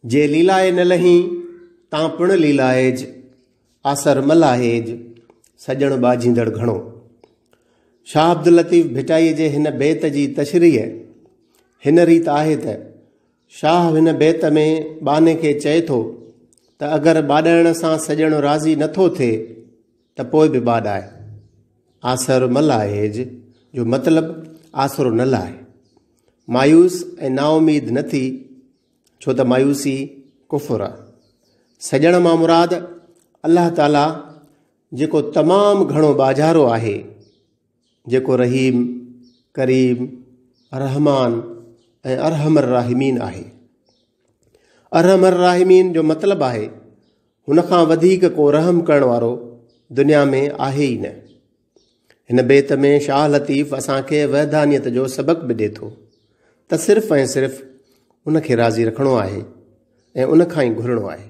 جي ليلائي نه لهين، تان پڻ ليلائيج، آسر م لاهيج، سڄڻ ٻاجهيندڙ گهڻو. شاهه عبداللطيف ڀٽائيء جي هن بيت جي تشريح هن ريت آهي ته، شاهه هن بيت ۾ ٻانهي کي چئي ٿو ته اگر ٻاڏائڻ سان سڄڻ راضي نه ٿو ٿئي ته پوء به ٻاڏاء، آسر م لاهيج جو مطلب آسرو نه لاهه، مايوس ۽ نااميد نه ٿي، ڇو ته مايوسي ڪفر آ. سڄڻ مان مراد الله تعاليٰ جيڪو تمام گهڻو ٻاجهارو آهي، جيڪو رحيم، ڪريم، رحمان ۽ ارحم الراحمين آهي. ارحم الراحمين جو مطلب آهي هن کان وڌيڪ ڪو رحم ڪرڻ وارو دنيا ۾ آهي ئي نه. هن بيت ۾ شاهه لطيف اسان کي وحدانيت جو سبق به ڏي ٿو ته صرف ۽ صرف ان کي راضي رکڻو آهي ۽ ان کان ئي گهرڻو آهي.